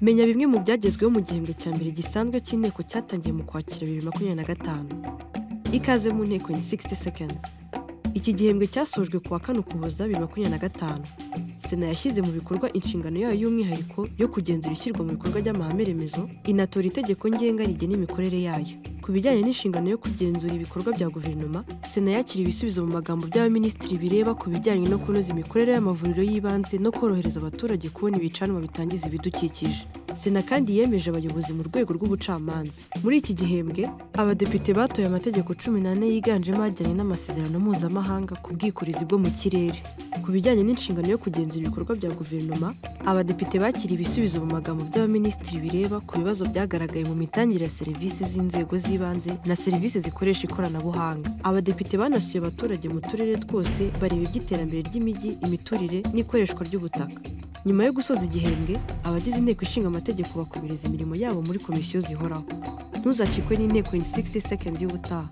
Menya bimwe mu byagezweho mu gihembwe cya mbere gisanzwe cy'inteko cyatangiye mu Kwakira 2025. Ikaze mu Nteko in 60 seconds. Iki gihembwe cyasojwe ku wa 4 Ukuboza 2025. Sena yashyize mu bikorwa inshingano yayo y'umwihariko yo kugenzura ishyirwa mu bikorwa ry'amahame remezo, inatora itegeko ngenga rigena imikorere yayo. Ku bijyanye n'inshingano yo kugenzura ibikorwa bya guverinoma, Sena yakiriye ibisubizo mu magambo by'abaminisitiri bireba ku bijyanye no kunoza imikorere y'amavuriro y'ibanze no korohereza abaturage kubona ibicanwa bitangiza ibidukikije. Sena kandi yemeje abayobozi mu rwego rw'ubucamanza. Muri iki gihembwe, abadepite batoye amategeko 14 yiganjemo ajyanye n'amasezerano mpuzamahanga ku bwikorezi bwo mu kirere. Ku bijyanye n'inshingano yo kugenzura ibikorwa bya guverinoma, abadepite bakiriye ibisubizo mu magambo by'abaminisitiri bireba ku bibazo byagaragaye mu mitangire ya serivisi z'inzego z'ibanze na serivisi zikoresha ikoranabuhanga. Abadepite banasuye abaturage mu turere twose, bareba iby'iterambere ry'imijyi, imiturire n'ikoreshwa ry'ubutaka. Nyuma yo gusoza igihembwe, abagize Inteko Ishinga Amategeko bakomereza imirimo yabo muri komisiyo zihoraho. Ntuzacikwe n'Inteko in 60 seconds y'ubutaha.